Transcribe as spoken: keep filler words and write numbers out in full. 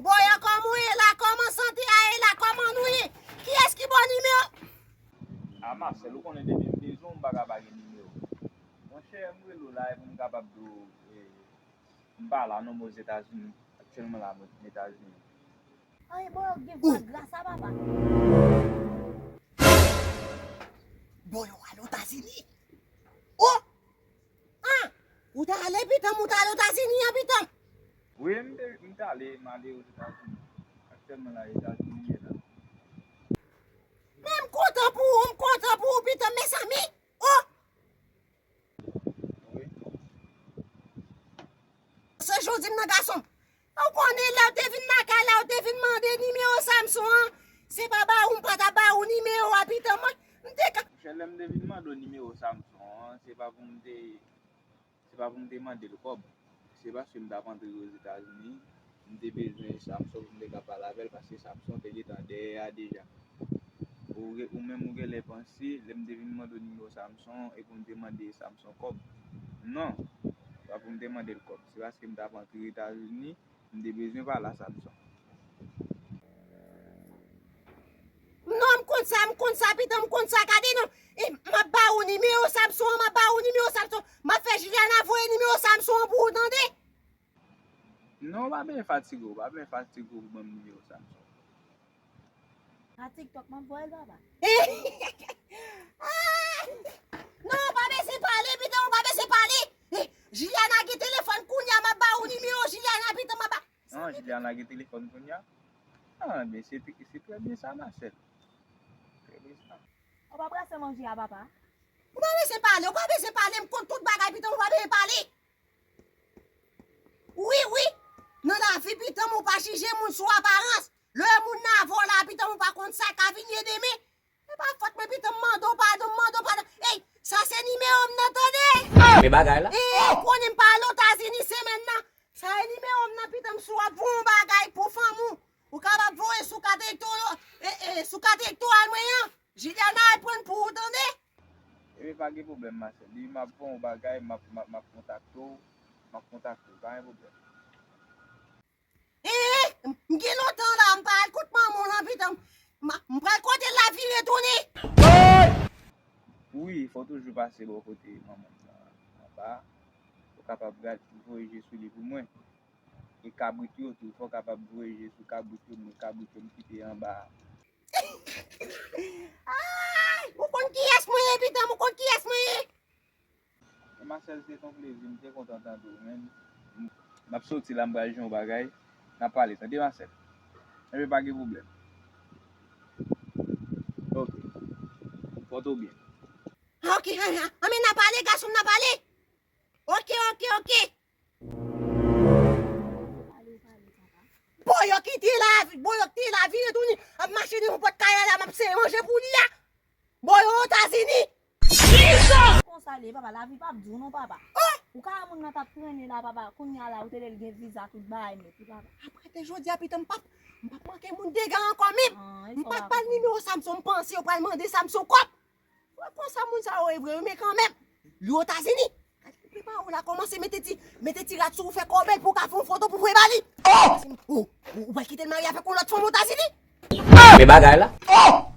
Boyò, kòman w ye la? Kòman sante a ye la? Kòman nou ye? Kiyès ki ba w nimewo? A Marcel, ou konnen depi m bezwen w, m pa ka pa gen nimewo. Monchè, m rele w la e pou m kapab di w, e, m pa la non, m Ozetazini. Aktyèlman la, mwen Etazini. Ay, Boyò gen vwa gras a papa. Boyò al Etazini. Oh! Ah! Ou t ale, pitanm, ou t ale Etazini an, pitanm? Wi, m te, m t ale, m ale Ozetazini. Aktyèlman la, Etazini m ye la. Men m kontan pou ou, m kontan pou ou, pitanm, mezanmi. Oh! Wi. Se jodi m nan gason. Ou konnen lè w te vin lakay la, ou te vin mande nimewo Samson an. Se pa ba ou m pa ta ba ou nimewo a, pitanm, mwen. M te ka. Monchè, lè m te vin mande w nimewo Samson an, se pa pou m te, se pa pou m te mande l kòb. Se paske m t ap antre Ozetazini, m te bezwen Samson pou m te ka pale avè l, paske Samson te gentan dèyè a deja. Ou, ou menm ou genlè panse, lè m te vin mande w nimewo Samson, e pou m te mande Samson kòb. Non, se pa pou m te mande l kòb. Se paske m t ap antre Etazini, m te bezwen pale a Samson. Non, m konn sa, m konn sa, pitanm, m konn sa, gade non. E, m ap ba ou nimewo Samson, m ap ba ou nimewo Samson. M ap fè Juliana voye nimewo Samson pou ou, tande? Non, ou pa bezwen fatige w, ou pa bezwen fatige w pou ban m nimewo Samson. A TikTok, m ap voye l, papa. Ah! Non, ou pa bezwen pale, pitanm, ou pa bezwen pale. Eh, Juliana gen telefòn kounye a, m ap ba ou nimewo Juliana, pitanm, m ap ba. Ah, Juliana gen telefòn kounye a? Ah, ben, se, se trè byen sa, Marcel. Trè byen sa. Ou pa brase manje a, papa? Ou pa bezwen pale, ou pa bezwen pale, m konn tout bagay, pitanm, ou pa bezwen pale. Wi, wi, nan lavi, pitanm, ou pa jije moun sou aparans. Lè moun nan avè w la, pitanm, ou pa konn sa ka vini demen. E pa fòt mwen, pitanm, m mande w padon, m mande w padon. Ey, sa se nimewo m nan, tande? Men bagay la. E, konnen m pa al Etazini semèn nan. Sa e nimewo m nan, pitanm, si w ap voye yon bagay pou fanmi w, ou kapab voye sou kat elekto-, e, e, sou kat elektoral mwen an. Juliana al pran l pou ou, tande? Ebyen, pa gen pwoblèm, Marcel. Depi m ap voye yon bagay, m ap, m ap, m ap kontakte w. M ap kontakte w, pa gen pwoblèm. Eh, m gen lontan la, m pa al kot manman w lan, pitanm. M, m pral kote l la vire tounen. Wi, fò w toujou pase bò kote manman m nan anba. Ou kapab gad, voye je sou li pou mwen. E kabrit yo tou, fò w kapab voye je sou kabrit yo, mwen kabrit yo m kite anba a. Ay, ou konn kiyès mwen ye, pitanm, ou konn kiyès mwen ye? E Marcel, se t on plezi, m te kontan tande w, men m ap soti la, m pral jwenn yon bagay, n a pale, tande, Marcel? Enben, pa gen pwoblèm. Ok. Pòte w byen. Ok, anben, n a pale, gason m, n a pale. Ok, ok, ok. Boyò ki te la, boyò ki te la, vire tounen, ap mache devan pòt kay la, m ap sere manje pou li a. Boyò Etazini. Konsa l ye, papa, lavi p ap di w non, papa. Oh! Ou ka wè moun nan t ap trennen la, papa, kounye a la, ou te lè l gen viza, tout bagay nèt, wi, papa. Apre te jodi a, pitanm, m p ap, m p ap manke moun dega ankò menm. M pa t ba l nimewo Samson, m panse yo pral mande Samson kòb. Wè konsa moun sa yo ye vre, wi, men kanmenm, li Etazini. Prepare w la, kòmanse mete ti, mete ti rad sou ou, fè kò bèl pou w ka fè yon foto pou voye ba li. Oh! Ou, ou, ou pral kite l marye avèk yon lòt fanm Etazini? Men bagay la. Oh!